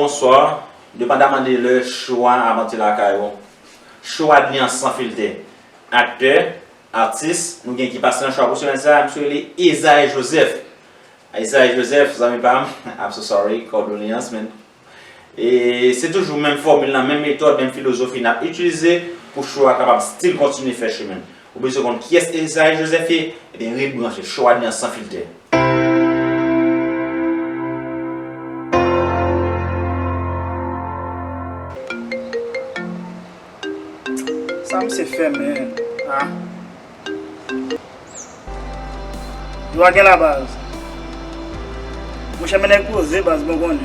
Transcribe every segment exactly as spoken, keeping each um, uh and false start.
Bonswa. Depandaman de lè cho a ap antre lakay ou, cho Adley an san filtè. Aktè, atis, nou gen ki pase nan cho a pou semèn sa a, misye rele Esaïe Joseph. Esaïe Joseph, zanmi pa m, I'm so sorry, kondoleyans, men. E se toujou menm fòmil lan, menm metòd, menm filozofi n ap itilize pou cho a kapab still kontinye fè chemen l. Ou bezwen konn kiyès Esaïe Joseph ye? Ebyen, ret branche, cho Adley an san filtè. Sa misye fè, men. Ah. Yo a gen la, baz. Monchè, men nèg poze, baz, bon konnen.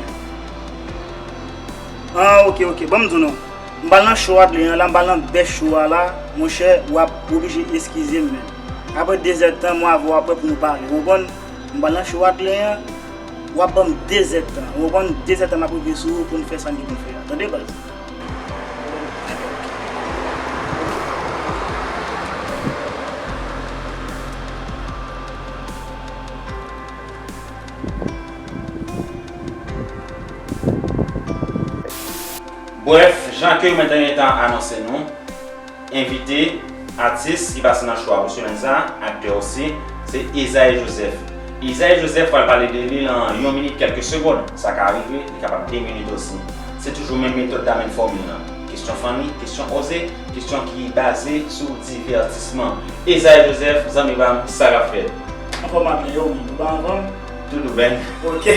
Ah, ok, ok. Ban m di w non. M pral nan cho Adley an la, m pral nan bèf cho a la. Monchè, w ap oblije eskize m, men. Apre de zèdtan, mwen avè w ap wè pou nou pale. Ou konprann? M pral nan cho Adley an, w ap ban m de zèdtan. Ou konprann? De zèdtan m ap rive sou ou pou n fè sa n gen pou n fè a. Tande, baz? Brèf, jan ke mwen te gentan anonse nou, envite, atis ki pase nan cho a pou semèn sa a, aktè osi, se Esaïe Joseph. Esaïe Joseph pral pale de li lan yon minit kèlke segonn. Sa ka rive, li kapab de minit osi. Se toujou menm metòd la, menm fòmil lan. Kesyon funny, kesyon oze, kesyon ki baze sou divètisman. Esaïe Joseph, zanmi pa m, sa k ap fèt? Anfòm Adley, ou menm, ou pa anfòm? Tout ou bèn. Ok.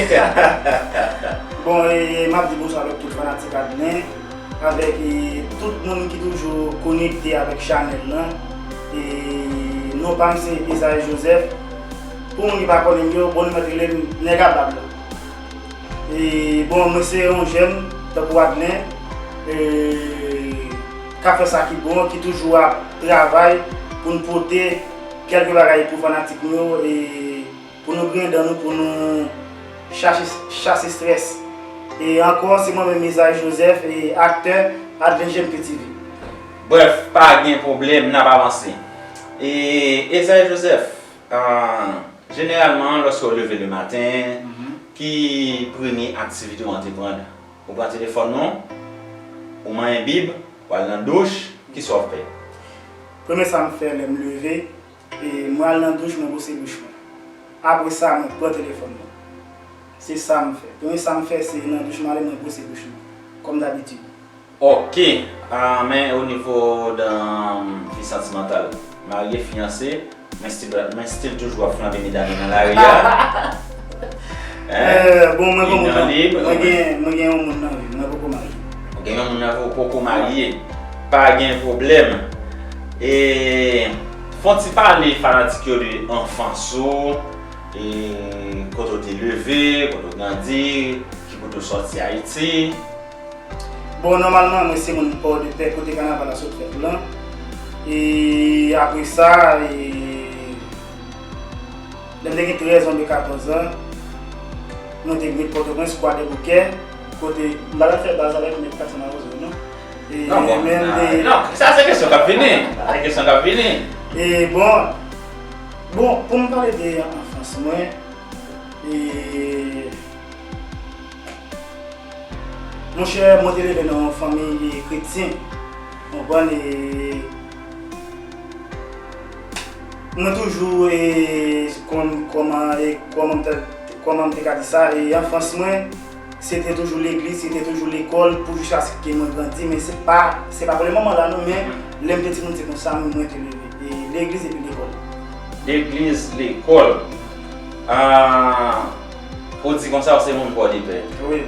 Bon, e, m ap di bonswa avèk tout fanatik Adley, avèk, e, tout moun ki toujou konekte avèk chanèl lan. E, non pa m se Esaïe Joseph. Pou moun ki pa konnen m yo, bon, nou mèt rele m Nèg a Bab la. E, bon, mwen se yon jèn, tankou Adley, e, k ap fè sa ki bon, ki toujou ap travay pou n pote kèlke bagay pou fanatik nou yo, e pou nou griyen dan nou, pou nou chache, chase estrès. E ankò, se mwen menm, Esaïe Joseph, e aktè Adley G M P T V. Brèf, pa gen pwoblèm, n ap avanse. E, Esaïe Joseph, ah, jeneralman, lòske w leve le maten, ki premye aktivite w antreprann? Ou pran telefòn ou, ou manyen bib, ou al nan douch, kisa w fè? Premye sa m fè lè m leve, e mwen al nan douch, mwen bwose bouch mwen. Apre sa, mwen pran telefòn mwen. Se sa m fè. Premye sa m fè, se nan douch m ale, mwen bwose bouch mwen. Kòm dabitid. Ok. Ah, men o nivo de, um, vi santimantal, marye, fiyanse, men still, men still toujou ap flanbe medam yo nan lari a. Hein? Euh, bon, mwen gen yon moun nan, mwen gen, mwen gen yon moun nan vi m, mwen poko marye. Ou gen yon moun nan vi w, ou poko marye. Pa gen pwoblèm. E fè yon ti pale fanatik yo de anfans ou, e kote w te leve, kote w grandi, ki kote w sòti Ayiti. Bon, nòmalman, mwen se moun Pòdepè, kote kanaval la sot fèt lan. E apre sa, e, lè m te gen trèz an oubyen katòz an, mwen te vin Pòtoprens, Kwadèboukè, kote m pa t ap fè baz avèk mèt Katya Mawozo, non. E non, bon, men m te, non, sa se kesyon k ap vini. Se kesyon k ap vini. E bon, bon, pou m pale de anfans mwen, e, Monchè, mwen te leve nan yon fanmi, e, kretyen. Ou konprann, e, mwen toujou, e, kòm, kòman, e, kòman m te, kòman m te ka di sa, e, anfans mwen, se te toujou legliz, se te toujou lekòl, pou jiskaske mwen grandi, men se pa, se pa pou le moman la non, men lè m te timoun, se konsa mwen te leve. E, legliz epi lekòl. Legliz, lekòl. Ah, ou di konsa ou se moun Pòdepè? Wi.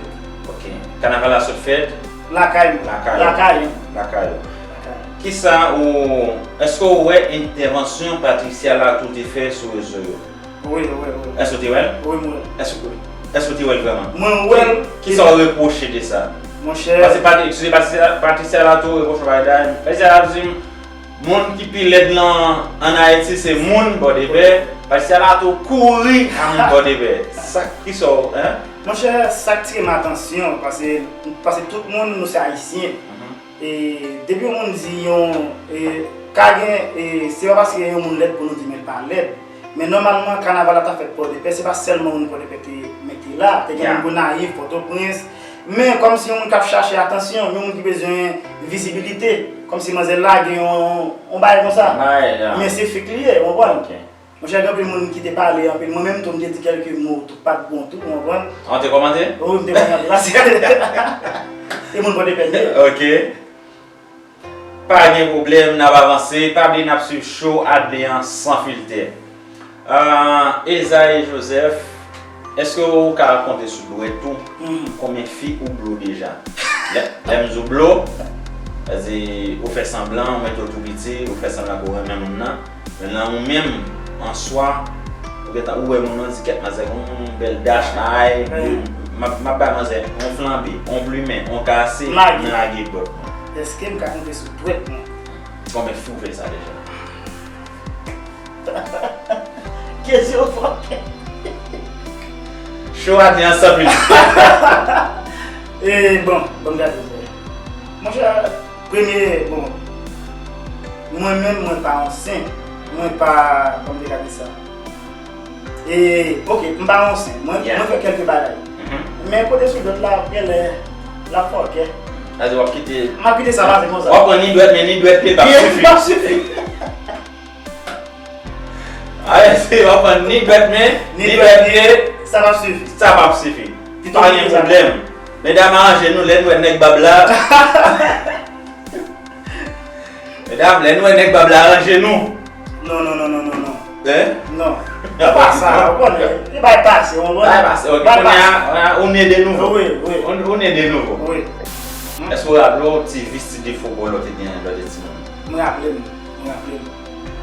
Ok. Kanaval la sot fèt? Lakay mwen. Lakay ou. Lakay mwen. Lakay ou. Lakay mwen. Kisa ou, èske ou wè entèvansyon Patricia Latour te fè sou rezo yo? Wi, wi, wi. Èske ou te wè l? Wi, mwen wè l. Èske, èske ou te wè l vrèman? Mwen wè l. Kisa ou repwoche de sa? Monchè. Paske Pat-, eskize, Patricia, Patricia Latour repwoche yon bagay. Patricia Latour di, moun ki pi lèd nan, ann Ayiti, se moun Pòdepè. Patricia Latour kouri a moun Pòdepè. Sa, kisa w, hein? Monchè, sa k tire m atansyon, paske, paske tout moun, nou se Ayisyen. Mhm. E depi yon moun di yon, e, ka gen, e, se pa paske yon moun lèd pou nou di men l pa lèd. Men nòmalman, kanaval la ta fèt Pòdepè, se pa sèlman moun Pòdepè te mete la. Te gen moun Gonayiv, Pòtoprens, Men kòmsi yon moun k ap chache atansyon, yon moun ki bezwen vizibilite, kòmsi manzè lage yon, yon bagay konsa. Bagay, ya. Men se fake li ye, w konprann? Ok. Monchè, gen anpil moun ki te pale anpil. Mwen menm tou, m te di kèlke mo tou, pa t bon tou, w konprann? An, te kòmante? Wi, m te kòmante. Paske e moun Pòdepè m ye. Ok. Pa gen pwoblèm, n ap avanse. Pa bliye n ap swiv show Adley an san filtè. Ah, Ezaïe Joseph, èske ou ka konte sou dwèt ou konbyen fi ou blo deja? Lè, lè m di w blo, sa di ou fè sanblan, ou mete w tou piti, ou fè sanblan ke w renmen moun nan. Men nan ou menm, an swa, ou gentan, ou wè moun nan di kèt manzè gen yon bèl dach, ay, m ap, m ap bay manzè yon flanbe, yon plimen, yon kase, m lage dwèt mwen. Èske m ka konte sou dwèt mwen? Konbyen fi ou fè sa deja? Kesyon fòkè. Show a te ansanm li. E bon, bon, gade. Monchè, premye, bon, mwen menm, mwen pa yon sen. Mwen pa, kòman m te ka di sa? E, ok, m pa yon sen. Mwen, yeah, mwen fè kèlke bagay. Mhm. Men kote sou dwèt la, genlè, l ap fòkè. Sa di w ap kite. M ap kite sa pase konsa. W ap pran ni dwèt, men ni dwèt pye p ap sifi. P ap sifi. Alè, se w ap pran ni dwèt men, ni dwèt pye, sa p ap sifi. Sa p ap sifi. Pa gen pwoblèm. Medam, aranje nou, lè n wè nèg bab la. Medam, lè n wè nèg bab la, aranje nou. Non, non, non, non, non, non. Hein? Non. Pa sa, ou konnen. E bay pase, ou konnen. Bay pase, ok. Kounye a, on est de nouveau. Wi, wi. On, on est de nouveau. Wi. Èske w raple w ti vis, ti defo lè w te gen lè w te timoun? Mwen raple m. Mwen raple m.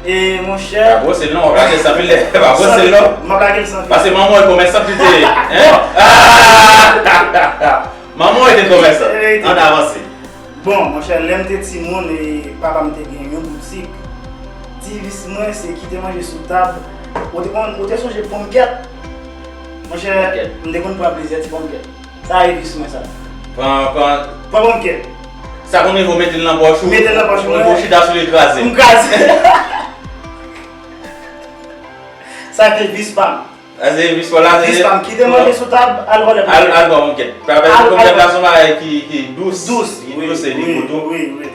E monchè. Pa brose l non, w ap lage san mil lè. Pa brose l non. M ap lage l san mil. Paske manman w e komèsan li te ye. Hein? Ah! Manman w e te komèsan. Ann avanse. Bon, monchè, lè m te timoun, e papa m te gen yon boutik. Deviz mwen, se kite manje sou tab. Ou te konn, ou te sonje ponmkèt? Monchè, m te konn pran plizyè ti ponmkèt. Sa e vis mwen sa. Pran, pran. Pran ponmkèt. Sa konn rive w mete l nan pòch ou. Mete l nan pòch ou, ou chita sou li kraze. M kraze. Sa te vis pa m. Sa se vis pa w la, se vis pa m. Kite manje sou tab, al vòlè ponmkèt. Al, al vòlè ponmkèt. Pa vle di ponmkèt la se yon bagay ki, ki dous. Dous, wi, wi, wi.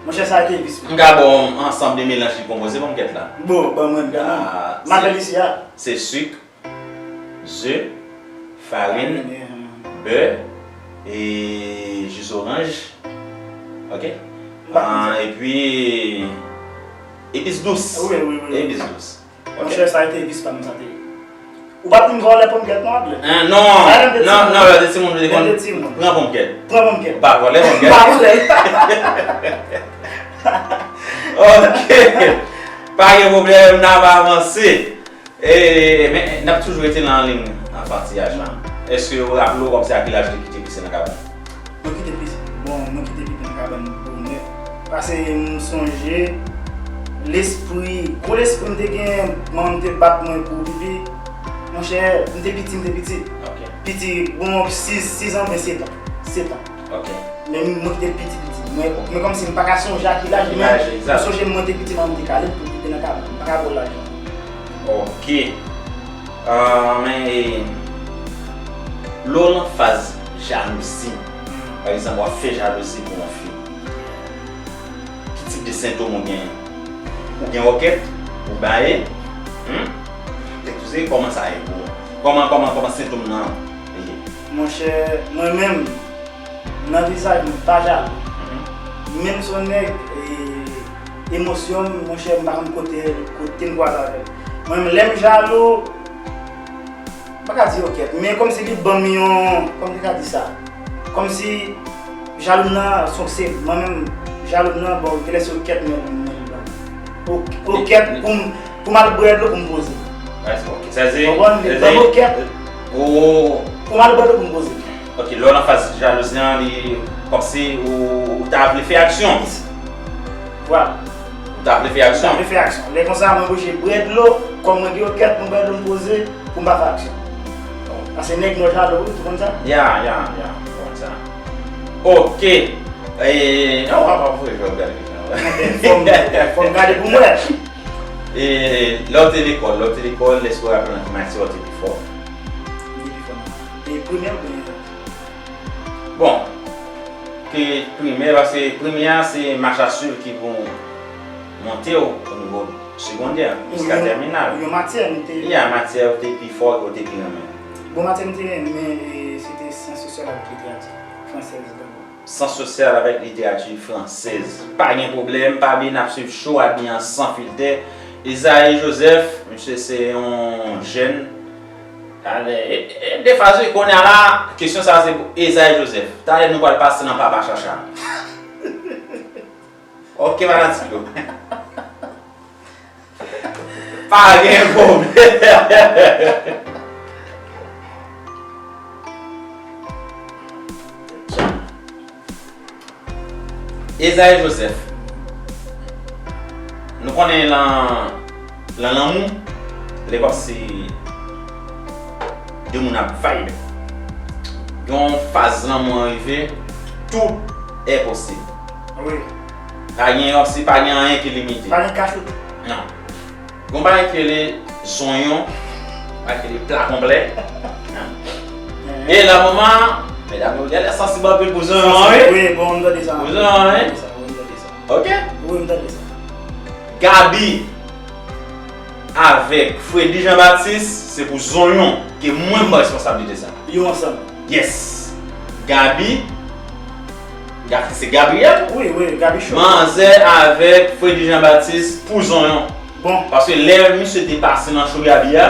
Monchè, sa te vis pa m. M ka ba w ansanm de melanj ki konpoze ponmkèt la. Bon, ban mwen, ban mwen. M ap fè l isi a. Se sik, ze, farin, bè, e ji zoranj. Ok? Ah, epi epis dous. Wi, wi, wi. Epis dous. Ok. Monchè, sa te vis pa m, sa te ye. Ou pa t vin vòlè ponmkèt non, Adley? Hein, non, non, non, lè te timoun, te konn pran ponmkèt. Pran ponmkèt. Ou pa vòlè ponmkèt. Ou pa vòlè. Ok. Pa gen pwoblèm, n ap avanse. E, men, n ap toujou rete nan liy anfantiyaj la. Èske ou raple w kòmsi a ki laj ou te kite piti nan kabann? Mwen kite piti, bon, mwen kite piti nan kabann bonè. Paske m sonje lespri, gwo lespri m te gen, manman m te bat mwen pou pipi. Monchè, m te piti, m te piti. Ok. Piti, bon, sis, sis an, oubyen sèt an. Sèt an. Ok. Men mwen te piti piti. Mwen, mwen kòmsi m pa ka sonje a ki laj, men mwen sonje mwen te piti, manman m te kale m pou m te nan kabann. M pa ka ba w laj la. Ok. Ah, men, e, lè w nan faz jalouzi, pa egzanp, w ap fè jalouzi pou yon fi, ki tip de sentòm ou genyen? Ou gen wòkèt? Ou baye? Hmm? Kèk ti kòman sa ye pou ou? Kòman, kòman, kòman sentòm nan ye? Monchè, mwen menm, nan vizaj mwen, pa jalou. Mhm. Menm si yon nèg, e, emosyon m, monchè, m pa konn kote, kote m kwaze avè l. Mwen menm, lè m jalou, m pa ka di wòkèt, men kòmsi li ban m yon, kòman m te ka di sa? Kòmsi jalou m nan, se, se, mwen menm, jalou m nan, bon, genlè se wòkèt mwen, mwen, mwen, mwen. Wòkèt pou m, pou m al bwè dlo pou m poze. Sa se, ou konprann? Li ban m wòkèt pou m al bwè dlo pou m poze. Ok, lè w nan faz jalouzi an, li kòmsi ou, ou ta vle fè aksyon. Vwala. Ou ta vle fè aksyon. Ou ta vle fè aksyon. Lè konsa, mwen oblije bwè dlo, kòm mwen gen wòkèt, mwen bwè dlo, m poze, pou m pa fè aksyon. Paske nèg nò jalou, wi, ou konn sa? Ya, ya, ya, ou konn sa. Ok. E, non, w ap, w ap voye jwè, w gade kesyon. Fò m, fò m gade pou m wè. E, lè w te lekòl, lè w te lekòl, èske w raple nan ki matyè w te pi fò? M te pi fò nan, e, premyè oubyen? Bon, ke primè, paske primè a se mach a swiv ki pou monte w o nivo segondè, jiska tèminal. Yon matyè nou te. Ya, matyè ou te pi fò, ou te pi renmen. Bon, matyè nou te renmen, e, se te syans sosyal avèk literati fransèz dabò. Syans sosyal avèk literati fransèz. Pa gen pwoblèm, pa bliye n ap swiv show a byen san filtè. Esaïe Joseph, misye se yon jèn. Talè, e, e, de fason, kounye a la, kesyon sa a se pou Esaïe Joseph. Talè nou pral pase nan papa chacha. Ok, fanatik yo. Pa gen pwoblèm. Esaïe Joseph. Nou konnen lan, lan lanmou, lè w ap se de moun ap vibe. Gen yon faz lanmou an rive, tout est possible. Wi. Pa gen, si pa gen anyen ki limite. Pa gen kachou. Non. Gen yon bagay ki rele zonyon, bagay ki rele pla konplè. E la moman, medam yo genlè sansib anpil pou zonyon an, wi. Wi, bon, m tande sa. Pou zonyon an, wi. M tande sa, wi, m tande sa. Ok? Wi, m tande sa. Gaby avèk Freddy Jean Baptiste, se pou zonyon ke mwen m pran responsablite sa. Yo ansanm. Yes. Gaby, Ga- se Gabriel? Wi, wi, Gaby Show. Manzè avèk Freddy Jean Baptiste pou zonyon. Bon. Paske lè misye te pase nan show Gaby a,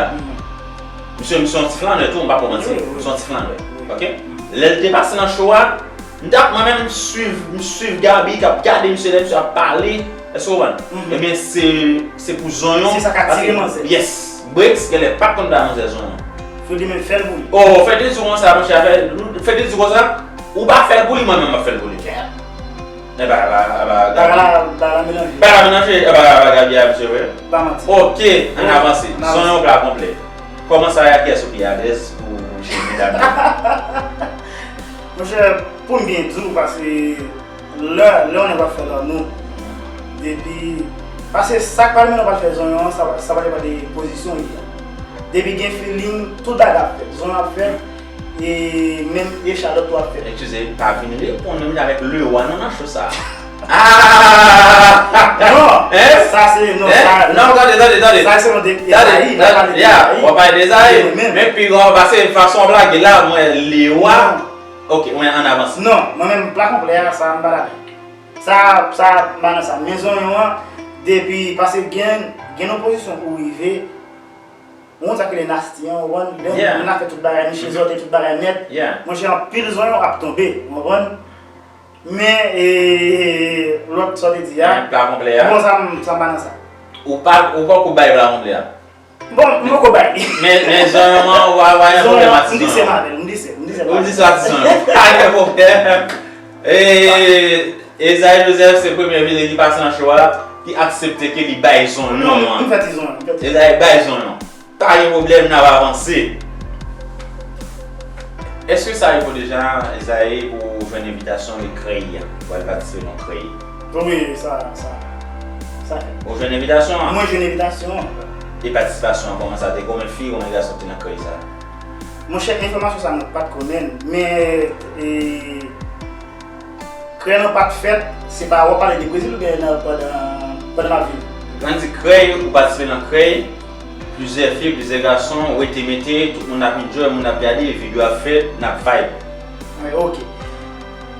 misye, misye yon ti flanè tou, m pa pou manti. Wi, wi. Misye yon ti flanè. Wi. Ok? Lè l te pase nan show a, m t ap, mwen menm, m swiv, m swiv Gaby, k ap gade misye, lè misye ap pale. Èske w konprann? Ebyen, se, se pou zonyon. Se sa k atire manzè. Yes. Brix, genlè pa t konn bay manzè zonyon. Freddy menm fè l pou li. Oh, Freddy di konsa, monchè, Freddy di konsa, ou pa fè l pou li, mwen menm m ap fè l pou li. E ba, ba, ba, ba, Gaby. Bagay la, bagay la melanje. Bagay la melanje, e ba, ba, Gaby a, misye vre. Pa manti. Ok, ann avanse. Zonyon pla konplè. Kòman sa ye, kiyès ou pi alèz pou, pou jere medam yo? Monchè, pou m byen di w, paske lè, lè yon nèg ap fè lanmou, depi, paske sa k pral mennen w pral fè zonyon an, sa, sa va depann de pozisyon w ye a. Depi gen feeling, tout bagay ap fèt. Zonyon ap fèt, e menm echalòt tou ap fèt. Eskize, pa vin reponn mwen avèk Lewa non nan show sa. Ah! Non, sa se, non, sa, non, tande, tande, tande. Sa se yon de, tande, Esaïe, n ap pale de Esaïe. W ap pale de Esaïe. Men pi gwo, paske fason w ap lage la, mwen, Lewa. Ok, mwen ann avanse. Non, mwen menm, pla konplè a, sa, m pa dakò. Sa, sa, m pa nan sa. Men zonyon an, depi, paske gen, gen yon pozisyon pou w rive, ou konn sa k rele nasty an, ou konprann? Lè, yeah, moun nan fè tout bagay, misye zòte tout bagay nèt. Yeah. Monchè, anpil zonyon ap tonbe, ou konprann? Men, e, lòt sa w te di a. Men pla konplè a. Bon, sa, m, sa m pa nan sa. Ou pa, ou poko bay pla konplè a. Bon, m poko bay li. Men, men zonyon an, ou pa, ou pa gen pwoblèm ak ti zonyon. M di se mavel, m di se, m di se mavel. Ou di se ak ti zonyon. Pa gen pwoblèm. E, Esaïe Joseph se premye vini ki pase nan show a, ki aksepte ke li bay zonyon an. Non, m fè ti zonyon, m fè ti zonyon. Esaïe bay zonyon. Pa gen pwoblèm, n ap avanse. Èske sa rive w deja, Esaïe, pou w jwenn envitasyon e krèy a, pou al patisipe nan krèy? Wi, sa, sa, sa fèt. Ou jwenn envitasyon an? Mwen jwenn envitasyon an. E patisipasyon an, kòman sa te, kòman fi, kòman gason te nan krèy sa? Monchè, enfòmasyon sa mwen pa t konnen l, men, e, krèy lan pa t fèt, se pa, w ap pale de Brezil oubyen nan, pandan, pandan m ap vini? Ann di krèy, ou patisipe nan krèy, plizyè fi, plizyè gason, rete mete, tout moun ap enjoy, moun ap gade, videyo ap fèt, n ap vibe. Wi, ok.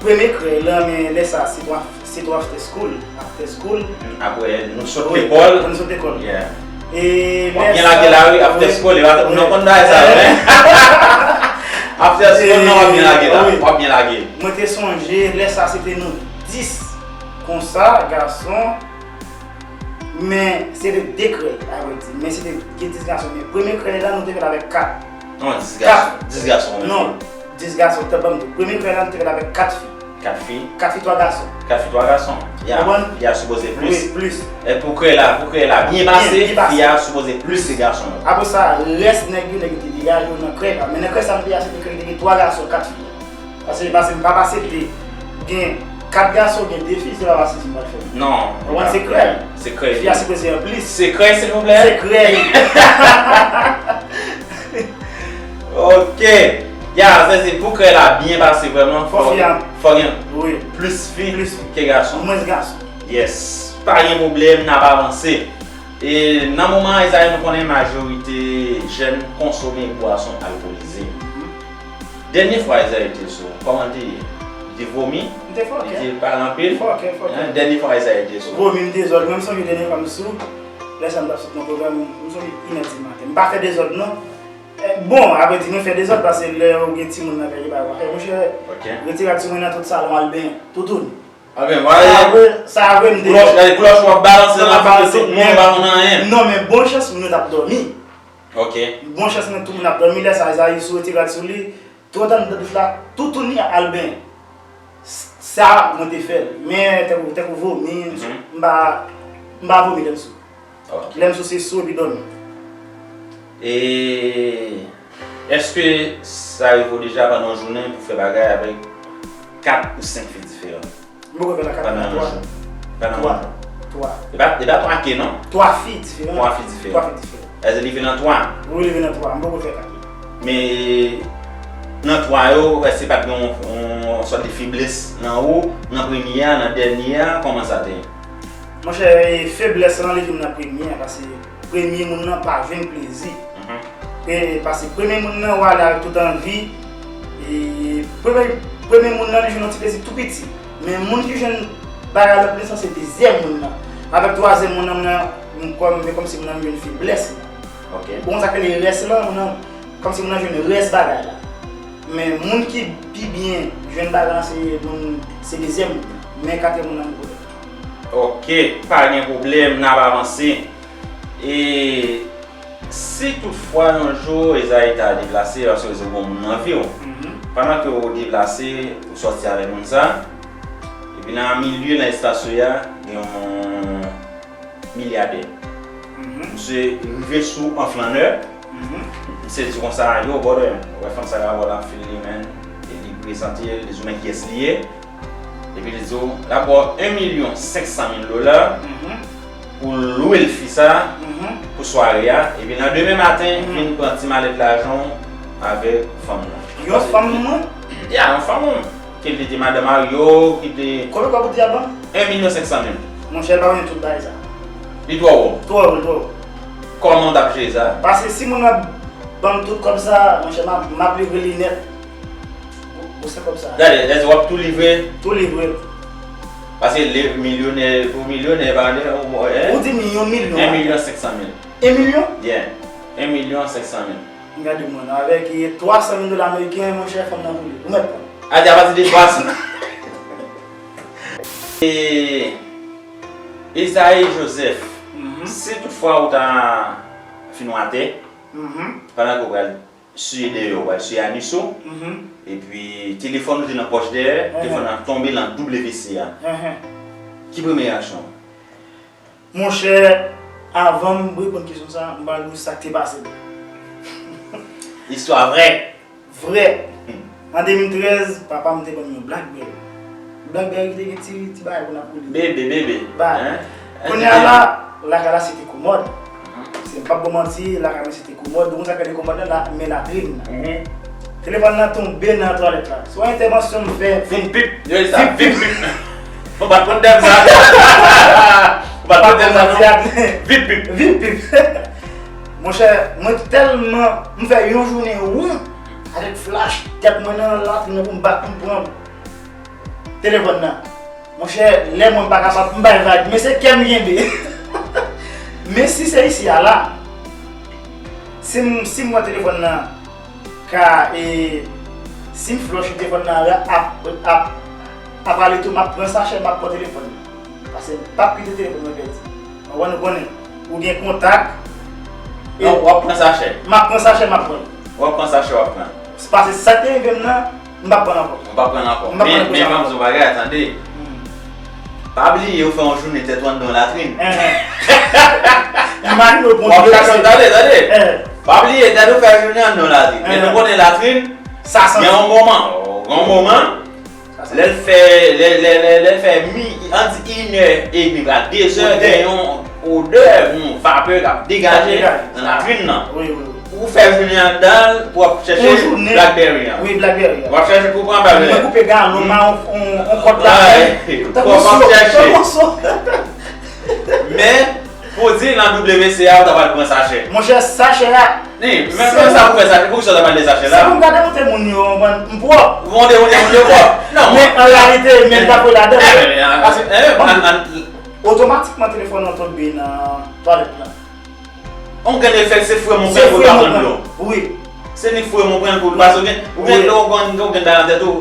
Premye krèy lan, men lè sa, se pou Se tou after school, after school. Apre, nou sot lekòl. Wi, nou sot lekòl. Yeah. E w ap byen lage la, wi, after school, e pa, nou konn bagay sa yo, men. After school, non, w ap byen lage la, wi, w ap byen lage. Mwen te sonje, lè sa, se te nou dis konsa, gason, men se te de krèy, a vrè di, men se te gen dis gason, men premye krèy la, nou te fè l avèk kat. Non, dis gason, dis gason, wi. Non, dis gason, te ban m di. Premye krèy la, nou te fè l avèk kat fi. Kat fi. Kat fi, twa gason. Kat fi, twa gason. Ya, fi a sipoze plis. Wi, plis. E pou krèy la, pou krèy la byen pase, fi a sipoze plis ke gason yo. Apre sa, rès nèg yo, nèg yo te degaje yo nan krèy la. Men nan krèy sa, nou te aksepte ke te gen twa gason, kat fi. Paske, paske m pa aksepte gen kat gason, gen de fi, se pa paske m pral fè. Non. Ou konprann, se krèy. Se krèy. Fi a sipoze an plis. Se krèy, silvouplè. Se krèy. Ok. Ya, sèzi pou krèy la byen pase vrèman. Fò fi a. Fò gen wi. Plis fi Plis fi. Ke gason. Mwens gason. Yes. Pa gen pwoblèm, n ap avanse. E nan moman Ezayi nou konnen majorite jèn konsome bwason alkolize. Dènye fwa Ezayi te sou, kòman te ye? Li te vomi? M te fòkè. Li te pale anpil? Fòkè, fòkè. Dènye fwa Ezayi te sou. Vomi m dezòd, mwen m sonje dènye fwa m sou, lè sa m t ap sot nan pwogram, m sonje inè di maten. M pa fè dezòd non. Bon, apre di mwen fè dezòd paske lè ou gen timoun nan kay li pa wafè monchè. Retire rad sou mwen nan tout salon al benyen. Toutoun. Amen. Sa vre, sa vre m te. Klòch, gade klòch w ap balanse nan figi tout moun pa konn anyen. Non, men bon chans moun yo t ap dòmi. Ok. Bon chans mwen tout moun ap dòmi lè sa Ezayi sou retire rad sou li. Tou antann nan douch la, toutouni al benyen. Sa mwen te fè l. Men tankou tankou vomi, m pa m pa vomi lè m sou. Lè m sou se sou epi dòmi. E èske sa rive w deja pandan yon jounen pou fè bagay avèk kat ou senk fi diferan? M poko fè l ak kat, pandan yon twa. Jou. Pandan yon Twa. Jou. Twa. E pa e pa twa ke non? Twa fi diferan. Twa fi diferan. Twa fi diferan. Èske li rive nan twa? Wi, li rive nan twa. M poko fè kat. Men nan twa yo, èske pa t gen yon, yon sòt de feblès nan ou, nan premye a, nan dènye a, kòman sa te ye? Monchè, feblès lan li vin nan premye a, paske premye moun nan pa jwenn plezi. E, paske premye moun nan ou ale avèk tout anvi, e, premye, premye moun nan li jwenn yon ti plezi tou piti. Men moun ki jwenn bagay la plis lan se dezyèm moun nan. Avèk twazyèm moun nan, moun nan, m kòm, men kòmsi moun nan jwenn feblès lan. Ok. Ou konn sa k rele rès lan, moun nan, kòmsi moun nan jwenn rès bagay la. Men moun ki pi byen jwenn bagay lan se moun, se dezyèm moun nan. Men katriyèm moun nan m poko fè. Ok, pa gen pwoblèm, n ap avanse. E si toutfwa yon jou Ezayi ta deplase, paske se gwo moun nan vi w, pandan ke w deplase, ou sòti avèk moun sa, epi nan milye nan espas yo a, gen yon milyadè. Misye rive sou an flannè, misye di konsa, yo, brother, ou wè fanm sa la, wè l ap fil li, man. E li prezante l, li di w men kiyès li ye. Epi li di w, l ap ba w en milyon senk san mil dola pou lwe l fi sa pou sware a. Epi nan demen maten, vin pran ti malèt lajan w avèk fanm nan. Yon fanm mwen? Ya, yon fanm mwen. Ke l te di madan mari w, ki te. Konbyen kòb ou di y ap ban m? En milyon senk san mil. Monchè, l pa konnen tout bagay sa. Li twò wo. Twò wo, twò wo. Kòman w t ap jere sa? Paske si moun nan ban m tout kòb sa, monchè, m ap, m ap livre li nèt. Gwosè kòb sa. Gade, lè w ap tou livre. Tou livre l. Paske li milyonè, pou milyonè, pa de, ou, en? Ou di m yon milyon. En milyon senk san mil. En milyon? Yeah. En milyon senk san mil. M gade mwen avèk twa san mil dola ameriken, monchè, fanm nan pou li. Ou mèt pran. Adi apati de twa san. E, Ezayi Joseph, si toutfwa ou ta fin w atè, pandan ke w pral siye dèyè w, w pral siye anis ou, epi telefòn ou te nan pòch dèyè, telefòn nan tonbe nan W C a. Ki premye reyaksyon w? Monchè, avan m reponn kesyon sa, m pral di w sa k te pase m. Istwa vrè. Vrè. An de mil trèz, papa m te ban m yon Blackberry. Blackberry ki te gen ti, ti bagay pou n ap woule. Bebe, bebe. Bay. Kounye a la, lakay la se te komòd. Se m p ap ba w manti, lakay mwen se te komòd. Ou konn sa k rele komòd la, men latrin nan. Telefòn nan tonbe nan twalèt la. Se yon entèvansyon m fè. Vip, vip. Yo di sa, vip, vip. Ou pa t konn tèm sa. Ou pa t konn tèm sa, non. Vip, vip. Vip, vip. Monchè, mwen tèlman, m fè yon jounen won avèk flach tèt mwen nan latrin nan pou m bat pou m pran telefòn nan. Monchè, lè mwen m pa kapab, m bay vag, men se kè m kenbe. Men si se isi a la, si m, si m wè telefòn nan ka, e, si m flòch telefòn nan ap, ap, ap ale tou, m ap pran sachè, m ap pran telefòn nan. Paske m p ap kite telefòn mwen pèdi. Ou konprann, ou konnen, ou gen kontak. Donk, w ap pran sachè. M ap pran sachè, m ap pran. W ap pran sachè, w ap pran. Paske sa k te rive m nan, m p ap pran l ankò. Ou p ap pran l ankò. M p ap pran l ankò. Men, men, ban m di w yon bagay, tande. Pa bliye ou fè yon jounen tèt ou anndan yon latrin. Imajine w pran. W ap chache, tande, tande. Pa bliye, tèt ou fè jounen anndan yon latrin. Men nou konnen latrin, gen yon moman, gen yon moman, lè l fè, lè, lè, lè, lè l fè mi, ann di inè edmi, pral dezè, gen yon odè, yon vapè k ap degaje nan latrin nan. Wi, wi, wi. Ou fè jounen anndan l pou w ap chèche Blackberry an. Wi, Blackberry an. W ap chèche pou w pran Blackberry. Mwen koupe galon, m a on, on, on kòt la. Tankou so, tankou so. Men, pou di nan W C A, ou ta pral pran sachè. Monchè, sachè a. Ni, men kòman sa pou fè sachè? Poukisa w ta pral de sachè la? Se pou m ka demonte moun yo, m pwòp. Ou monte moun yo, moun yo pwòp. Non, men an reyalite, men ta fwe ladan. Paske, otomatikman, telefòn nan tonbe nan twalèt la. On grenn efè, se fwe mwen pran pou l pa pran dlo. Wi. Se ni fwe mwen pran pou l, paske ou gen, ou gen dlo, ou gen, ou gen dlo nan tèt ou,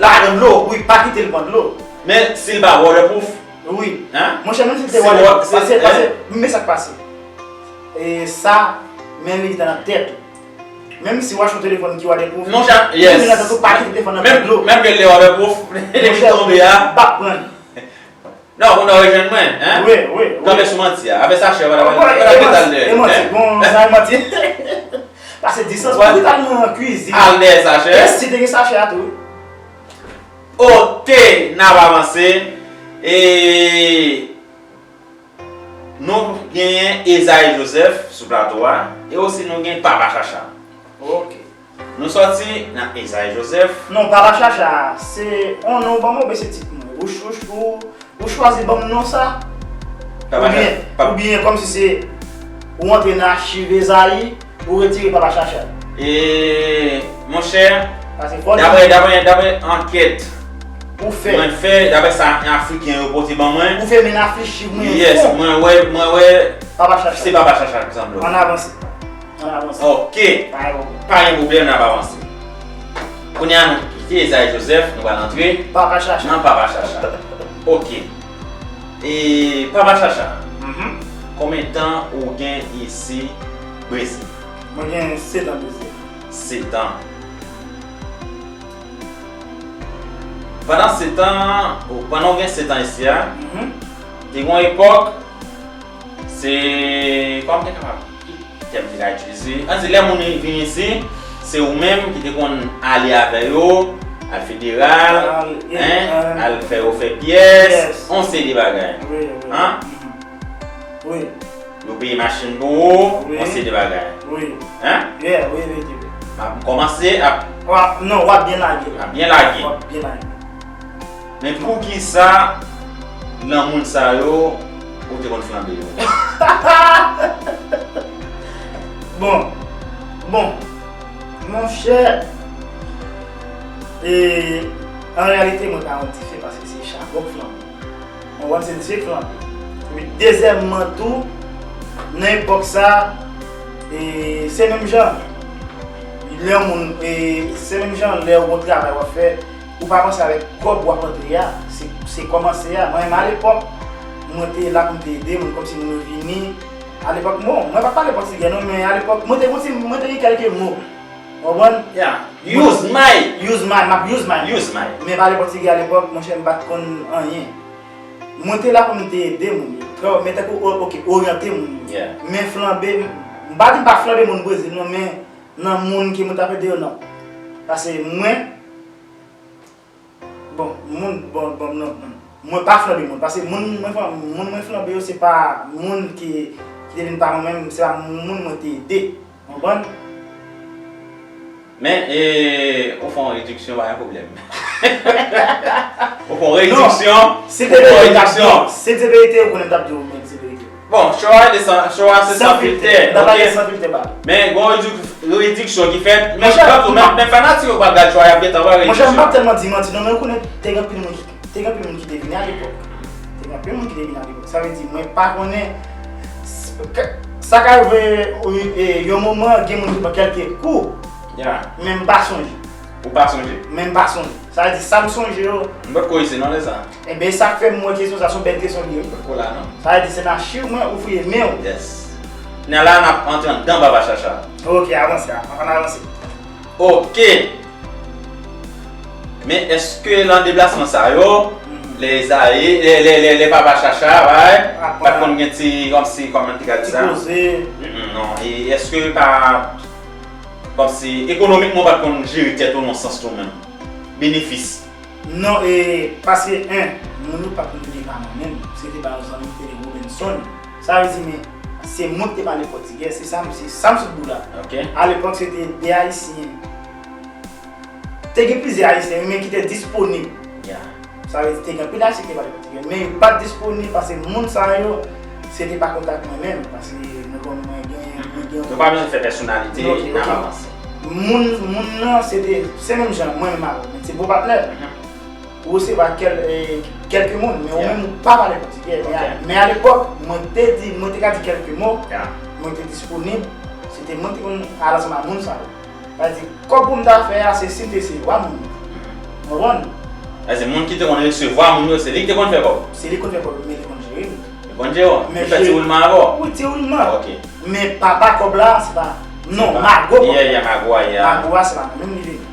la pran dlo. Wi, pa kite l pran dlo. Men si l pa waterproof. Wi. Hein? Monchè, menm si l te waterproof, paske, paske, men sa k pase. E sa, men li ki nan tèt ou. Menm si w achte yon telefòn ki waterproof, monchè, yes. Li nan tèt ou, pa kite telefòn nan pran dlo. Menm ke l te waterproof, li tonbe a. Pa pran. Non, ou nan rejwenn mwen, hein? Wi, wi, wi. Kanpe sou manti a. Avè sachè, wala, wala, wala, e manti, e manti. Bon, sa e manti. Pase distans pou li t al nan kwizin. Al dèyè sachè. E si te gen sachè a tou, wi. Ok, n ap avanse. E nou genyen Esaïe Joseph sou plato a. E osi nou gen Papa Chacha. Ok. Nou sòti nan Esaïe Joseph. Non, Papa Chacha, se on non w ban mwen oubyen se tit mwen? Ou, ou, ou, ou chwazi ban m non sa? Papa Chacha. Oubyen, oubyen kòmsi se ou antre nan achiv Esaïe, ou retire Papa Chacha. E, monchè, daprè, daprè, daprè ankèt mwen fè, daprè sa Afriken yo pote ban mwen. Ou fè men afiche mwen. Yes, mwen wè, mwen wè Papa Chacha. Se Papa Chacha ki sanble. Ann avanse. Ann avanse. Ok. Pa gen pwoblèm. Pa gen pwoblèm, n ap avanse. Kounye a, nou kite Esaïe Joseph, nou pral antre Papa Chacha. Nan Papa Chacha. Ok. E, Papa Chacha, mhm, konbyen tan ou gen isi Brezil? Mwen gen sèt an Brezil. Sèt an. Pandan sèt an, ou, pandan w gen sèt an isi a, mhm, te gen yon epòk, se, kòman m te kapab, ki tèm m te ka itilize? Ann di, lè moun vin isi, se ou menm ki te konn ale avè yo, al federal, al, hein, al fè yo fè pyès, on seri de bagay. Wi, wi. Hein? Mhm. Wi. Yo peye machin pou ou, wi, on seri de bagay. Wi. Hein? Yeah, wi, wi, wi. M ap kòmanse ap. W ap, non, w ap byen lage. W ap byen lage. W ap byen lage. Men poukisa nan moun sa yo, ou te konn flanbe yo? Bon. Bon. Monchè, e, an reyalite, mwen pa yon dife paske se chabon k flanbe. Mwen konn se dife k flanbe. Epi, dezyèmman tou, nan epòk sa, e, se menm jan, lè yon moun, e, se menm jan, lè yon bon travay w ap fè, ou pa panse avèk kòb w ap antre a, se, se kòmanse a. Mwen menm, alepòk, mwen te la pou m te ede moun, kòmsi moun yo vini. Alepòk, bon, mwen pa t pale pòtigè non, men alepòk, mwen te, mwen te, mwen te gen kèlke mo. Ou konprann? Yeah. Use my. Use my, m ap use my. Use my. Men pale pòtigè alepòk, monchè, m pa t konn anyen. Mwen te la pou m te ede moun yo. Trè, men tankou, o-, ok, oryante moun yo. Yeah. Men flanbe, m, m pa di m pa flanbe moun Brezil non, men nan moun ke mwen t ap ede yo, non. Paske mwen, bon, moun, bon, bon, non, non. Mwen pa flanbe moun, paske moun mwen flan-, moun mwen flanbe yo, se pa moun ki, ki te vin pa mwen menm, se pa moun mwen te ede. Ou konprann? Men, e, ou fè yon rediksyon, pa gen pwoblèm. Ou fè yon rediksyon, non, si te verite, ou fè yon rediksyon. Si te verite, ou konnen m t ap di w, men se verite. Bon, show a se san, show a se san filtè, m ta pale san filtè, ba. Men, gon rediksyon ki fèt, men, men, men fanatik yo pral gad show a, y ap gentan wè rediksyon. Monchè, m p ap tèlman di manti, non, men ou konnen, te gen anpil moun ki, te gen anpil moun ki te vini alepòk. Te gen anpil moun ki te vini alepòk. Sa vle di, mwen pa konnen, s-, k-, sa ka rive, e, e, yon moman, gen moun ki pran kèlke kou, yeah, men m pa sonje. Ou pa sonje? Men m pa sonje. Sa vle di, sa m sonje yo. M potko isi non lè sa. Enben, sa k fè m wè kesyon sa, se yon bèl kesyon li ye, wi. M potko la non. Sa vle di, se nan achiv mwen ou fouye men w. Yes. Kounye a la, n ap antre anndan Papa Chacha. Ok, avanse, ann avanse. Ok. Men èske nan deplasman sa yo, mhm, lè Esaïe, lè, lè, lè, lè Papa Chacha, pa t konn gen ti, kòmsi, kòman te ka di sa? Ti koze. Mm, mm, non. E èske pa, kòmsi, ekonomikman, ou pa t konn jere tèt ou nan sans tou menm? Benefis. Non, e, paske, en, moun yo pa t konn vini pa mwen menm, se te ba yon zanmi ki te rele Robinson. Sa vle di, men, Se mwen ki te pale pòtigè, se sa m, se sa m sot bout la. Ok. Alepòk, se te de Ayisyen. Te gen plizyè Ayisyen, men ki te disponib. Yeah. Sa vle di, te gen anpil Ayisyen ki te pale pòtigè, men yo pa t disponib paske moun sa yo, se te pa kontak mwen menm, paske nou konn mwen gen, mwen gen. Nou pa bezwen fè pèsonalite, n ap avanse. Moun, moun nan, se te, se menm jan, mwen menm avè w, men se bon patnè. Ou resevwa kèl, eh, kèlke moun, men ou menm ou pa pale pòtigè. Men, men alepòk, mwen te di, mwen te ka di kèlke mo, mwen te disponib, se te mwen ki te konn al ansanm ak moun sa yo. Sa vle di, kòb pou m ta fè a, se si m te resevwa moun nan. Ou konprann? Sa vle di, moun ki te konn resevwa moun yo, se li ki te konn fè kòb. Se li ki konn fè kòb, men li konn jere m. Li konn jere w? Li fè ti woulman avè w? Wi, ti woulman. Ok. Men papa kòb la, se pa, non, mago kòb la. Yeah, yeah, mago a, yeah. Mago a, se pa mwen menm li vini.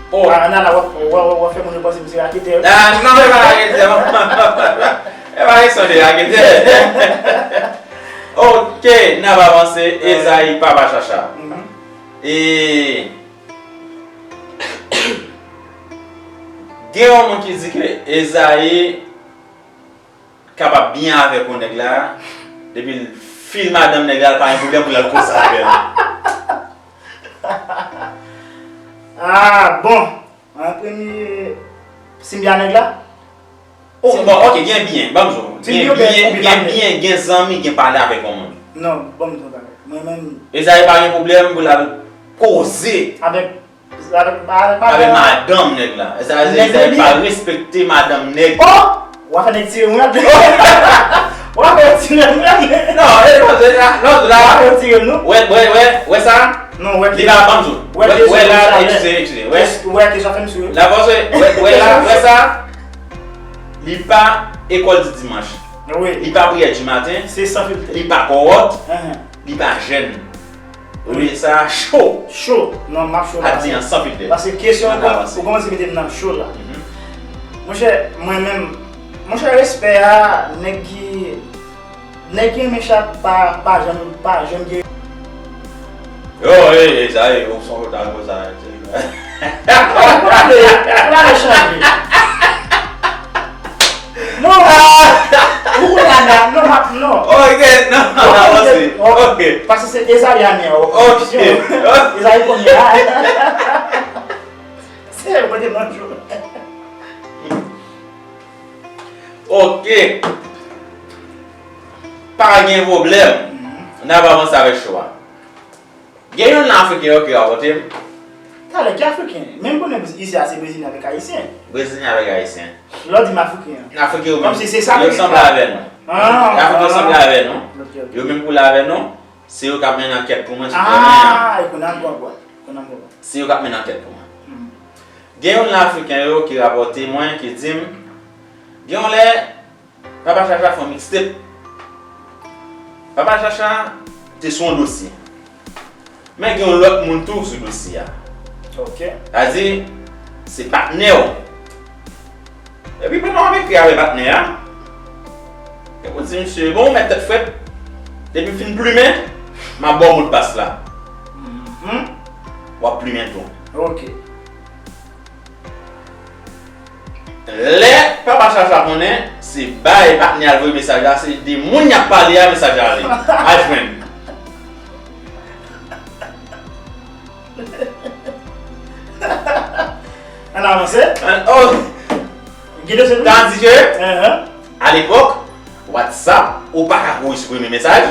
Oh. Ah, nan, nan, w ap, w ap, w ap fè moun yo panse m se raketè. Ah, non, e pa raketè, non. E pa kesyon de raketè. Ok, n ap avanse. Ezayi, papa Chacha. E gen yon moun ki di ke Ezayi kapab byen avèk yon nèg la, depi l fil madanm nèg la, l pa gen pwoblèm pou l al koze avè l. Ah, bon. An premye, si m byen nèg la? Oh, bon, ok, gen byen, ban m di w. Gen byen, gen byen, gen zanmi, gen pale avèk yon moun. Non, ban m di w bagay. Mwen menm. Ezayi pa gen pwoblèm pou l al koze. Avèk, avèk, avèk, avèk madanm nèg la. Ezayi, Ezayi pa respekte madanm nèg. Oh! W a fè nèg tire m rad. W a fè yo tire m rad. Non, e non, se la, non, la. W a fè yo tire m, non. Wè, wè, wè, wè sa? Non, wè ki. Li pa ban m di w. Wè, wè la, eskize, eskize. Wè. Wè ki sa fè m sou. La, paske, wè, wè la, wè sa? Li pa ekòl di dimanch. Wi. Li pa priyè di maten. Se san filtè. Li pa kòwòt. Li pa jèn. Wi, sa cho. Cho. Non, m ap cho la. Ap di an san filtè. Paske kesyon ou kòmanse mete m nan cho la. Monchè, mwen menm, monchè, respè a, nèg ki, nèg ki renmen chat pa, pa janm, pa janm gen. Yo, e, e, sa e, ou son tango sa. Ou prale, ou prale chanje. Non. Ou la la, non, m ap, non. Ok, non, non, avanse. Ok. Paske se Ezayi a men an. Ok. Ezayi konnen a. Se yo mete nan jou. Ok. Pa gen pwoblèm. N ap avanse avèk cho a. Gen youn nan Afriken yo ki rapòte m. Talè, ki Afriken? Men m konnen isi a se Brezilyen avèk Ayisyen. Brezilyen avèk Ayisyen. Lè w di m Afriken an. Afriken yo menm. Kòmsi se sa yo sanble avè nou. Ah, Afriken yo sanble avè nou. Ok, ok. Yo menm koulè avè nou. Se yo k ap mennen ankèt pou mwen sou tèren an. Ah, e kounye a m konprann. Kounye a m konprann. Se yo k ap mennen ankèt pou mwen. Gen youn nan Afriken yo ki rapòte mwen, ki di m, gen yon lè, Papa Chacha fè yon mixtape. Papa Chacha te sou yon dosye. Men gen yon lòt moun tou sou dosye a. Ok. Sa di, se patnè w. Epi pandan w ap ekri avè patnè a, epi w di misye, bon, ou mèt tèt frèt. Depi m fin plimen, m ap ba w modpas la. Mhm. W ap plimen tou. Ok. Lè Papa Chacha konnen, se bay patnè al voye mesaj la, se de moun y ap pale a mesaj la ale. Al jwenn. Ann avanse. An, oh. Gide se nou. Tandis ke, alepòk, WhatsApp, ou pa ka voye siprime mesaj.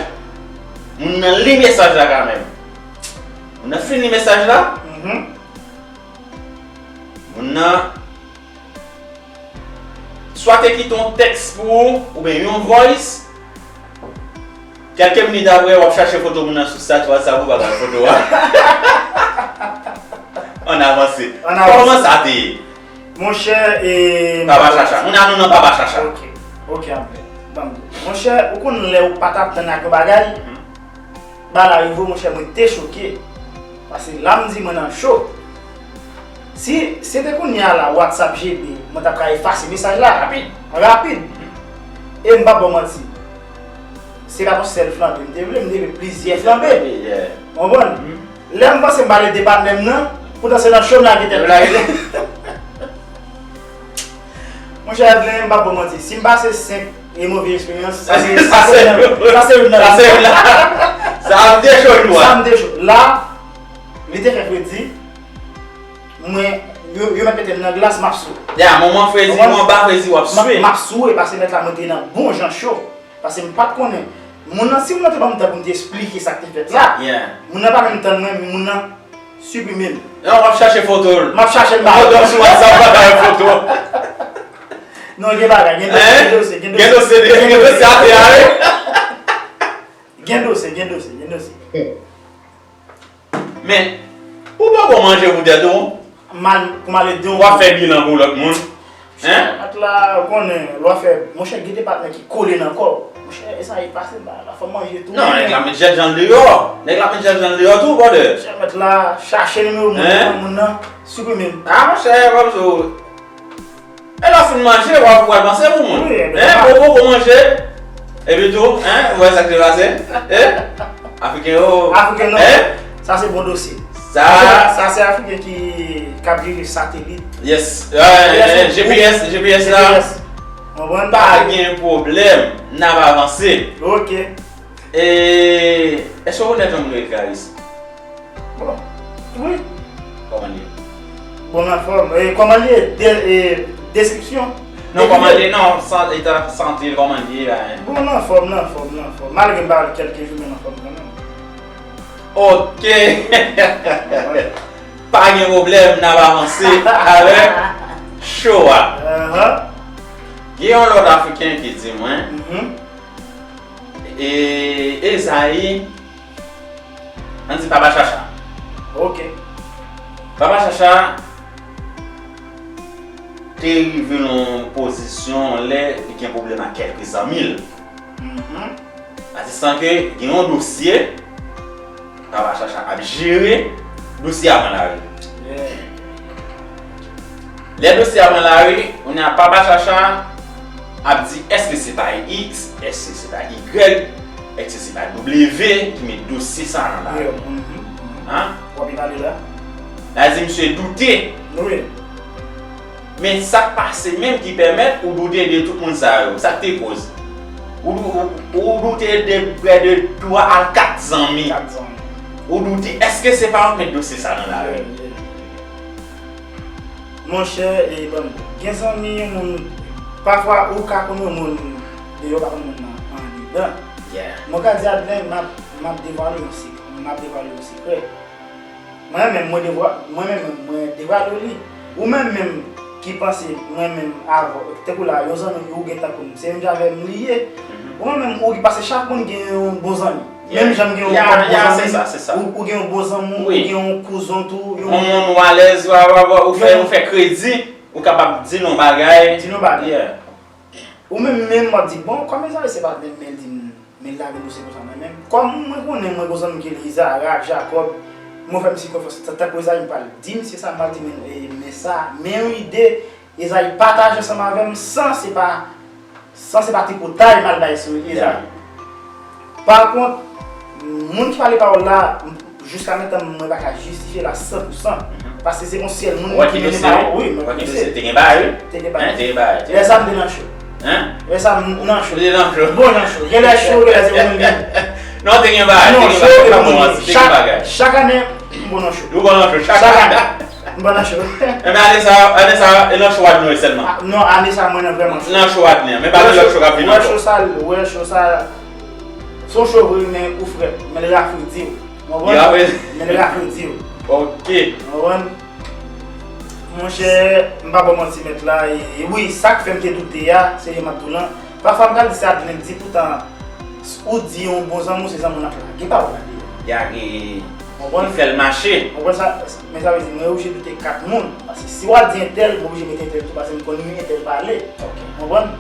Moun nan li mesaj la kanmenm. Moun nan fin li mesaj la. Mhm. Moun nan swa te kite yon tèks pou ou, oubyen yon voice. Kèlke minit apre, w ap chache foto moun nan sou statut WhatsApp ou pa ka wè foto a. Ann avanse. Ann avanse. Kòman sa te ye? Monchè, e. Papa Chacha. Moun nan nou nan Papa Chacha. Ok. Ok, anpè. Ban m di. Monchè, ou konn lè ou pa t atann ak yon bagay? Mhm. Bagay la rive w, monchè, mwen te choke. Paske la m di mwen nan cho. Si se te kounye a la, WhatsApp G B, mwen t ap ka efase mesaj la. Rapid. Rapid. E m p ap ba w manti. Se pa t yon sèl flanbe m te vle, m te vle plizyè flanbe. Flanbe, yeah. Ou konprann? Mhm. Lè m panse m pale de patnè m nan, poutan se nan cho m lage tèt. Lage tèt. Monchè Edlen, m p ap ba w manti. Si m pase senk E move eksperyans. Sa se sa se sa se youn nan sa se youn nan sa ap decho nou sa a. M decho. La, li te fè fredi. Mwen, yo, yo mèt mete m nan glas, m ap sou. Ya, moman fredi, moman ba fredi, w ap sou. M ap sou, e pase mèt la, mwen te nan bon jan cho. Pase m pa t konnen. Moun nan, si moun nan te ban m tan pou m te esplike sa k te fèt la, moun nan pa menm tann mwen, moun nan siprime m. Non, w ap chache foto l. M ap chache l ba ou. Foto sou WhatsApp, pa ta foto. Non, gen bagay, gen dosye, gen dosye, gen dosye. Gen dosye, gen dosye atè a, wi. Gen dosye, gen dosye, gen dosye. Men, ou poko manje pou tèt ou? M al, pou m al ede yon. W ap fè bilan pou lòt moun. Hein? Mèt la, ou konnen, lè w fè, monchè, gen de patnè ki kole nan kò w. Monchè, e sa, e pase ba la, fò m manje tou. Non, nèg la met jèl jan l deyò. Nèg la met jèl jan l deyò tou, brother. Monchè, mèt la, chache nimewo moun nan, moun nan, siprime m. Ah, monchè, kòmsi w E lè w fin manje, w ap pral panse pou moun. Wi, e byen. Hein, bon, bon, bon manje. Epi tou, hein, ou wè sa k te pase? Eh? Afriken yo. Afriken non. Hein? Sa se bon dosye. Sa, sa se Afriken ki, k ap dirije satelit. Yes. G P S, G P S la. G P S. Konprann? Pa gen pwoblèm. N ap avanse. Ok. E, èske w rekonèt yon moun rele Clarisse? Bon, wi. Kòman l ye? Bon, anfòm. E, kòman l ye? De, e, deskripsyon? Non, kòman l ye? Non, san, eta sante l, kòman l ye la, hein? Bon, anfòm, anfòm, anfòm. Malgre m pa wè l kèlke jou, men anfòm kanmenm. Ok. Pa gen pwoblèm, n ap avanse avèk show a. Gen yon lòt Afriken ki di mwen, e, Ezayi, ann di Papa Chacha. Ok. Papa Chacha te rive nan yon pozisyon lè li gen pwoblèm ak kèlke zanmi l. Atisan ke gen yon dosye, Papa Chacha ap jere dosye a pran lari. Lè dosye a pran lari, kounye a Papa Chacha ap di èske se pa X, èske se pa Y, èske se pa W ki met dosye sa nan lari. Hein? W ap pale la? L a di misye doute. Wi. Men sa k pase menm ki pèmèt ou doute de tout moun sa yo? Sa k te koz? Ou, ou, ou doute de prè de twa a kat zanmi. Kat zanmi. Ou doute, èske se pa yo k met dosye sa nan lari? Monchè, e, bon, gen zanmi, yon moun, pafwa ou ka konn yon moun deyò, pa konn moun nan andedan. Mwen ka di Adlen, m ap, m ap devwale yon sekrè, m ap devwale yon sekrè. Mwen menm, mwen devwa-, mwen menm, mwen devwale li. Ou menm menm ki panse mwen menm avè w, tankou la, yon zanmi ou gen tankou m, se menm jan avè m li ye. Ou menm menm, ou ki panse chak moun gen yon bon zanmi. Menm jan m gen yon bon zanmi, ou, ou gen yon bon zanmi, ou gen yon kouzen tou, yon moun ou alèz, ou, ou, ou fè, ou fè kredi, ou kapab di l yon bagay. Di l yon bagay. Ou menm menm, w ap di, bon, kòm Ezayi se pa menm men l di m, men l lage dosye konsa nan men m. Kòm mwen konnen mwen gon zanmi ki rele Izarak Jakòb, mwen fè misye konfyans, tan, tankou Ezayi m pral di misye sa, m pral di, men, e, men sa, men yon ide, Ezayi pataje ansanm avè m san se pa, san se pa tripotay m al bay sou Ezayi. Pa kont, moun ki pale pawòl la, m, jiska mentnan, mwen pa ka jistifye l a san pou san. Paske se yon sèl moun ki mennen pawòl. Wi, mwen konnen se. Te gen bagay, wi. Te gen bagay. Te gen bagay. Lè sa m te nan cho. Hein? Lè sa m nan cho. Ou te nan cho. Bon nan cho. Gen lè cho, gen lè se pou moun li. Non, te gen bagay, te gen bagay. Pa bon manti, te gen bagay. Chak ane, m bon nan cho. Ou bon nan cho, chak ane. M bon nan cho. Enben, ane sa, ane sa, e nan cho Adlin sèlman. Non, ane sa, mwen nan vrèman cho. Nan cho Adlin, men pa gen lòt cho k ap vin ankò. Wè cho sa, wè cho sa. Se yon cho vre, men ou frèt, men l rafredi w. Ou konprann? Men l rafredi w. Ok. Ou konprann? Monchè, m pa ba w manti, mèt la, e, e wi, sa k fè m te doute a, se jan m ap di w lan. Pafwa m ka di se Adlin k di, poutan, ou di yon bon zanmi w, se zanmi w nan lage pawòl la deyò. Lage, li fè l mache. Ou konprann sa? Men sa vle di, mwen oblije doute kat moun. Paske si w al di entèl, mwen oblije mete entèl tou, paske m konn entèl pale. Ou konprann?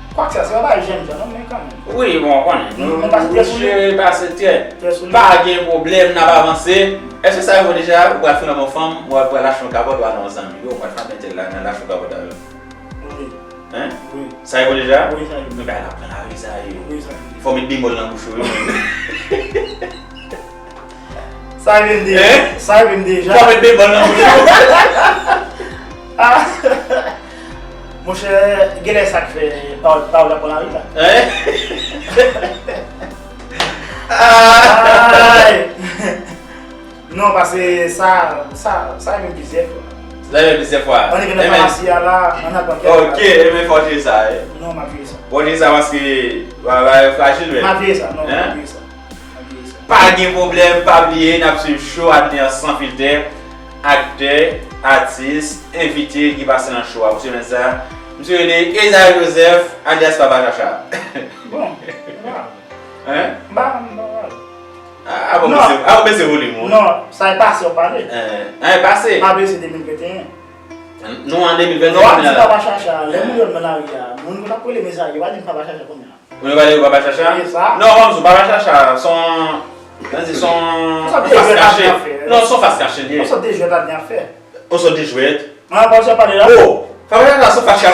Kwak sa, se yon bagay jèn jan, non, men kanmenm. Wi, bon, ou konnen. Nou, nou pase trè sou li. Misye pase trè. Trè sou li. Pa gen pwoblèm, n ap avanse. Èske sa rive w deja? Ou pral fè yon fanm, ou pral achte yon kapòt, ou al nan yon zanmi, yo, ou pral frape entèl la, nan l achte yon kapòt avè l. Wi. Hein? Wi. Sa rive w deja? Wi, sa rive. Men bagay la pran lari, sa ye. Wi, sa rive. Fò w met bemòl nan bouch ou, wi. Sa rive m deja. Hein? Sa rive m deja. Fò w met bemòl nan bouch ou. Ah. Monchè, genlè sa k fè pawòl pawòl la pran lari la. Hein? Ah! Ay! Non, paske sa, sa, sa rive plizyè fwa. Sa rive plizyè fwa. Ann rive nan famasi a la, ann al pran kèk. Ok, e men fò w jere sa, wi. Non, m ap jere sa. Fò w jere sa paske bagay yo frajil, men. M ap jere sa, non, m ap jere sa. M ap jere sa. Pa gen pwoblèm, pa bliye, n ap swiv show Adley an san filtè. Aktè, atis, envite ki pase nan show a pou semèn sa a. Misye rele Esaïe Joseph, alyas Papa Chacha. Bon, m pa. Hein? M pa, m pa. Ah, ah, bon, non. Bese, ah, bese volim ou. Non, sa e pase w pale. Eh, ah, e pase. Pa bliye se de mil venteyen. Nou an de mil venteyen. Lè w ap di la. Papa Chacha, lè moun yo nan lari a, moun yo t ap rele Esaïe, yo pa di m Papa Chacha kounye a. Ou pa di Papa Chacha? Se sa. Non, ban m di w, Papa Chacha, se yon, jan di, se yon, yon fas kache. Non, se yon fas kache li ye. Yon sòt de jwèt Adley ap fè. Yon sòt de jwèt. An, pa w pale la. Oh, Papa Chacha, se yon fas kache.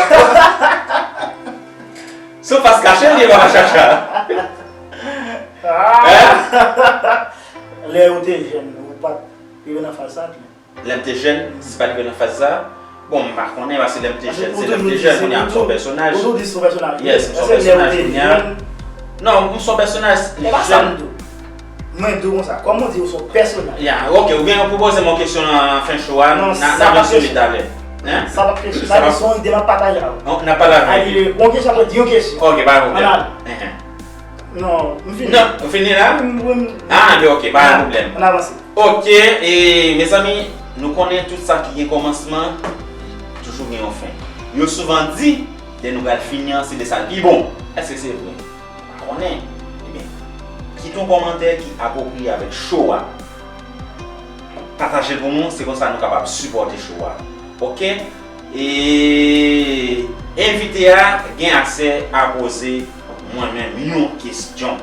Se yon fas kache li ye, Papa Chacha. Ah. Hein? Lè ou te jèn, ou pa t rive nan faz sa tou. Lè m te jèn, si pa rive nan faz sa, bon, m pa konnen, paske lè m te jèn, se lè m te jèn, kounye a m se yon pèsonaj. Ou toujou di se yon pèsonaj. Yes, m se yon pèsonaj kounye a. Non, m se yon pèsonaj jèn. E pa sa m di w. Mwen di w konsa, kòm ou di ou se yon pèsonaj. Ya, ok, ou gen pou poze m yon kesyon nan fen show a, n a, n a jwenn sou li talè. Hein? Sa pa t kesyon. Sa se yon ide m ap pataje avè w. N ap pale avè w. Yon kesyon apre di yon kesyon. Ok, pa gen pwoblèm. Ann ale. Non, m fini. Non, ou fini la? M, m, ah, ben ok, pa gen pwoblèm. Ann avanse. Ok, e mezanmi, nou konnen tout sa ki gen kòmansman, toujou gen yon fen. Yo souvan di, lè nou pral fini an, se lè sa l pi bon. Èske se vre? Pa konnen. Ebyen, kite yon kòmantè ki apwopriye avèk show a. Pataje l pou nou, se konsa nou kapab sipòte show a. Ok? E envite a gen aksè a poze mwen menm yon kesyon.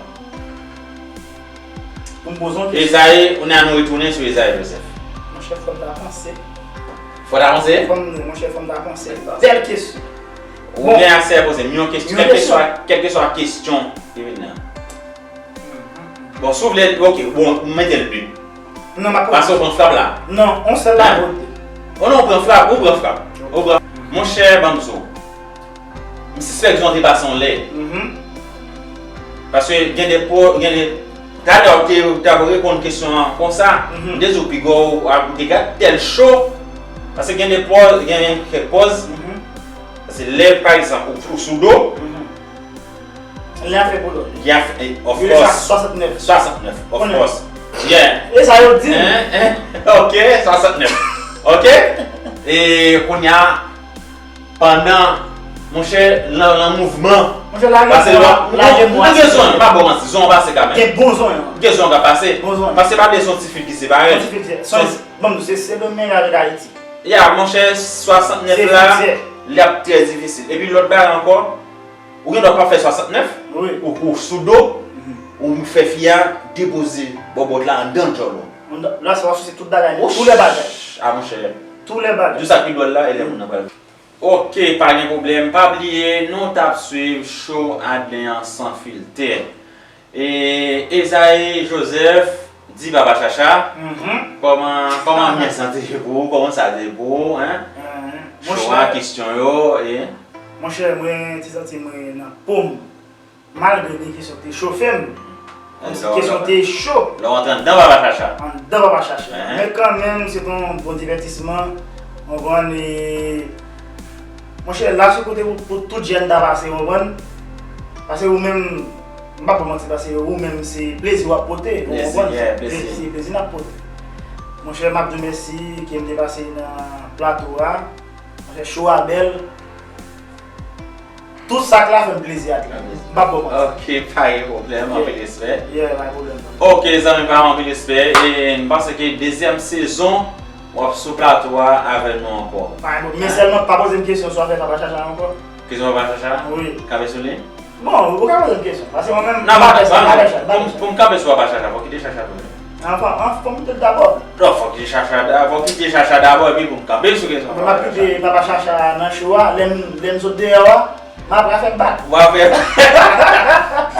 Pou m poze yon kesyon. Esaïe, kounye a nou retounen sou Esaïe Joseph. Monchè, fò m ta panse. Fò w ta panse? Fò m, monchè, fò m ta panse. Bèl kesyon. Ou gen aksè a poze m yon kesyon, kèlkeswa, kèlkeswa kesyon ki vin nan. Bon, si w vle, ok, bon, m mete l de. Non, m ap... Paske w pran frap la. Non, yon sèl la. Hein? Oh non, ou pran frap, ou pran frap. Ou pran. Monchè, ban m di w. M sispèk jan w te pase yon lè. Mhm. Paske gen de po, gen de, talè w te, w t ap reponn kesyon an konsa, mhm, m te di w piga w, w te gad tèl show. Paske gen de pòz, gen kèk pòz. Mhm. Paske lè, pa egzanp, ou, ou sou do, mhm. Lè a fè pou lòt. Lè a fè, eh, of course. Swasantnèf. Swasantnèf, of course. Yeah. E sa yo di m. Hein, hein. Ok, swasantnèf. Ok? E kounye a, pandan, monchè, nan, nan mouvman. Monchè, lage zon an, lage mwa. M gen zon, m pa ba w manti, zon an pase kanmenm. Gen bon zon an. M gen zon an k ap pase. Bon zon an. Paske pa bliye se yon ti fil ki separe n. Yon ti fil ki separe. Son, bon, se Sendomeng avèk Ayiti. Ya, monchè, swasantnèf la, li ap trè difisil. Epi lòt bagay ankò, ou gen dwa pa fè swasantnèf, wi, ou, ou sou do, mhm, ou fè fi a depoze bòbòt la anndan djòl ou. Anndan, la, sa w ap souse tout bagay, tou lè bagay. Ah, monchè. Tou lè bagay. Di w sa k pi dwòl la, e lè moun nan pral. Ok, pa gen pwoblèm. Pa bliye, nou t ap swiv show Adley an san filtè. E Esaïe Joseph di Papa Chacha, mhm, kòman, kòman ambyans lan te ye pou ou, kòman sa te ye pou ou, hein? Mhm. Show a, kesyon yo, e. Monchè, mwen te santi mwen nan po m. Malgre gen kesyon te chofe m, kòmsi kesyon te cho. Lè w antre anndan Papa Chacha. Anndan Papa Chacha. Hein? Men kanmenm, se te yon bon divètisman. Ou konprann, e Monchè, la sou kote pou, pou tout jèn ta pase, ou konprann? Paske ou menm, m p ap ba w manti, paske ou menm se plezi w ap pote, ou konprann? Plezi, yeah, plezi. Plezi, plezi n ap pote. Monchè, m ap di w mèsi ke m te pase nan plato a. Monchè, show a bèl. Tout sa k la fè m plezi ak li. M p ap ba w manti. Ok, pa gen pwoblèm, anpil respè. Yeah, pa gen pwoblèm. Ok, zanmi pa m, anpil respè. E m panse ke dezyèm sezon, w ap sou plato a avè nou ankò. Pa gen pwoblèm. Men sèlman, pa poze m kesyon si w ap fè Papa Chacha ankò. Kesyon Papa Chacha? Wi. Kanpe sou li? Bon, ou ka poze m kesyon. Paske mwen menm, non, m pa fè sa, m pa fè sa, m pa fè sa. Pou m kanpe sou Papa Chacha, fò w kite Chacha tou. Anfen, anfen, fò m kite l dabò. Non, fò w kite Chacha da-, fò w kite Chacha dabò, epi pou m kanpe sou kesyon Papa Chacha. Anfen, m ap kite Papa Chacha nan show a, lè m, lè m sot deyò a, m ap fè m bat. W ap fè.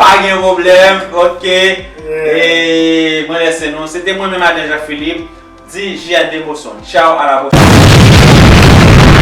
Pa gen pwoblèm, ok. Yeah. E mwen lèse nou. Se te mwen menm, Adley Jacques Philippe. Di J A D Emotion. Tchaw, a la pwochèn.